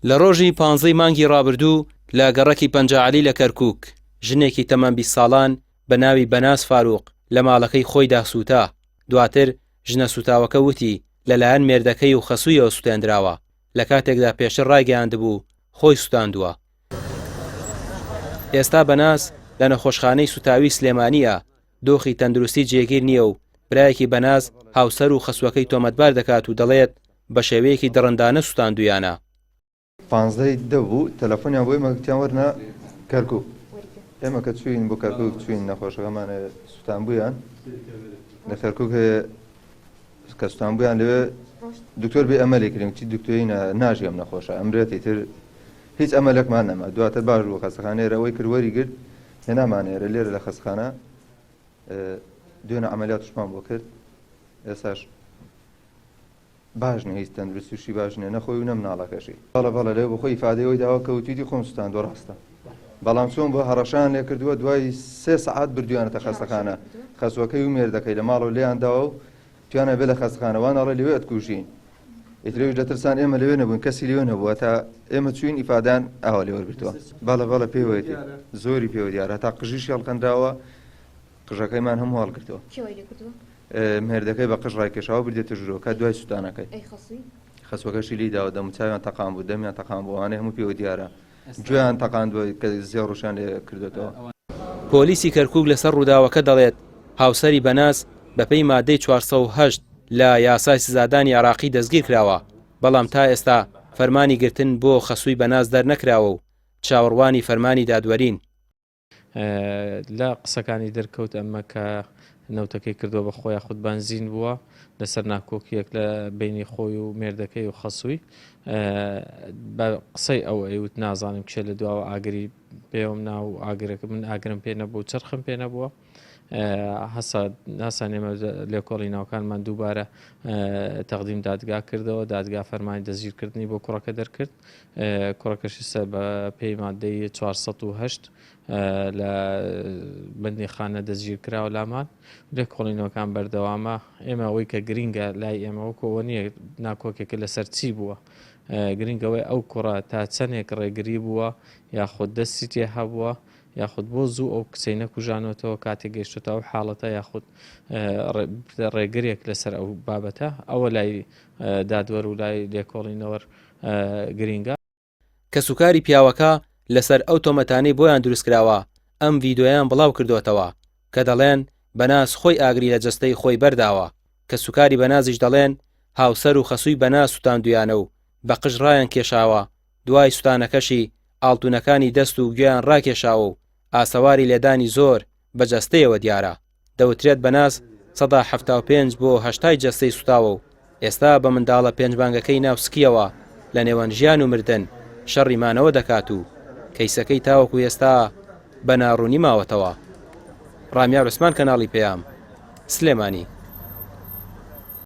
لە ڕۆژی پانزەی مانگی ڕابردوو لە گەڕەکی پەنجاعەلی لە کەرکووک، ژنێکی تەمەن 20 ساڵان بە ناوی بەناز فاروق لە ماڵەکەی خۆیدا سووتا، دواتر ژنە سووتاوەکە وتی لەلایەن مێردەکەی و خەسوویەوە سووتێندراوە، لە کاتێکدا پێشتر ڕایگەیاندبوو خۆی سووتاندووە. ئێستا بەناز لە نەخۆشخانەی سوتاوی سلێمانییە، دۆخی تەندروستی جێگیر نییە و برایەکی بەناز هاوسەر و خەسووەکەی تۆمەتبار دەکات و دەڵێت بە شێوەیەکی دڕندانە سوتاندوویانە. پانزدەی دە بوو تەلەفۆنیان بۆ ئێمە گوتیان وەرنە کەرکوک ئێمە کە چوین بۆ کەرکوک چوین نەخۆشەکەمان سوتانبوویان لە کەرکوک کە سوتانبوویان لەوێ دکتۆر بێ ئەمەلی کردیم چی دکتۆری ناژی ئەم نەخۆشە ئەمرێتی تر هیچ ئەمەلێکمان نەما دواتر باش بوو خەستەخانەیە ئەوەی کرد وەری گرت هێنامان ئێرە لێرە لە خەستخانە دوێنە عملیاتشمان بۆ کرد ئێساش باش نیە هیچ تەندروستیشی باش نیە نە خۆی و نە مناڵەکەشی. بەڵێ بەڵێ لەوێ بۆخۆی ئیفادەی ئەوەی داوە کە وتویتی خۆم سوتاندوە ڕاستە بەڵام چۆن بوە هەڕەشەیان لێ کردوە دوای سێ سەعات بردویانەتە خەستەخانە خەسوەکەی و مێردەکەی لە ماڵەوە لێیان داوە و تویانە بێ لە خەستەخانە وان ئەڵێ لەوێ ئەتکوژین ئیتر ئەویش دەترسان ئێمە لەوێ نەبووین کەسی لەوێ نەبووە تا ئێمە چوین ئیفادان ئاوا لێ وەرگرتووە بەڵێ بەڵێ پێوەیەتی زۆری پێوە دیارە تا قژیشی هەڵکەندراوە قژەکەیمان هەموو هەڵگرتووە. کێ وای لێ کردووە؟ مێردەکەی بە قژ ڕایکێشاوە بردێتە ژوورەوە کات دوای سوتانەکەی. ئەی خەسووی؟ خەسوەکەشی لێی داوە دەموچاویان تەقان بوو دەمیان تەقان بوو ئەوانەی هەموو پێوە دیارە گوێیان تەقاندووە کە زێڕوشیان لێ کردۆتەوە. پۆلیسی کەرکوک لەسەر ڕووداوەکە دەڵێت، هاوسەری بەناز بەپێی مادەی 408 لە یاسای سزادانی عێراقی دەستگیرکراوە، بەڵام تا ئێستا فەرمانی گرتن بۆ خەسووی بەناز دەرنەکراوە و چاوەڕوانی فەرمانی دادوەرین. لە قسەکانی دەرکەوت ئەمە کە نەوتەکەی کردووە بە خۆی یاخود بەنزین بووە لەسەر ناکۆکیەک لە بینی خۆی و مێردەکەی و خەسووی بە قسەی ئەو ئەیوت نازانم کێ لە دواوە ئاگری پێوەم ناو ئاگرەکە من ئاگرم پێ نەبوو چرخم پێ نەبووە هەسا ئێمە لێکۆڵی ناوکانمان دووبارە تەقدیم دادگا کردەوە دادگا فەرمانی دەستگیرکردنی بۆ کوڕەکە دەرکرد کوڕەکەشی سەر بە پێی مادەی 408 لە بەندیخانە دەستگیر کراوە لامان لێکۆڵینەوەکان بەردەوامە ئێمە ئەوەی کە گرینگە لای ئێمە وەکو ئەوە نییە ناکۆکێکە لەسەر چی بووە گرنگەوەی ئەو کوڕە تا چەندێک ڕێگری بووە یاخود دەستی تێ هەبووە یاخود بۆ زوو ئەو کچەی نەکوژانەوەتەوە کاتێک گەیشتۆتە ئەو حاڵەتە یاخود ڕێگرێک لەسەر ئەو بابەتە ئەوە لای دادوەر و لای لێکۆڵینەوەر گرینگە. کەسوکاری پیاوەکە لەسەر ئەو تۆمەتانەی بۆیان دروستکراوە ئەم ڤیدۆیەیان بڵاوکردۆتەوە کە دەڵێن بەناز خۆی ئاگری لە جەستەی خۆی بەرداوە، کەسوکاری بەنازیش دەڵێن هاوسەر و خەسووی بەناز سوتاندویانە و بە قژ ڕایان کێشاوە، دوای سوتانەکەشی ئاڵتونەکانی دەست و گوێیان ڕاکێشاوە و ئاسەواری لێدانی زۆر بە جەستەیەوە دیارە. دەوترێت بەناز 75% بۆ هەشتای جەستەی سوتاوە و ئێستا بە منداڵە پێنج مانگەکەی ناو سکیەوە لە نێوان ژیان و مردن شەڕی مانەوە دەکات و کەیسەکەی تاوەکو ئێستا بە ناڕوونی ماوەتەوە. ڕامیار عوسمان کەناڵی پەیام، سلێمانی.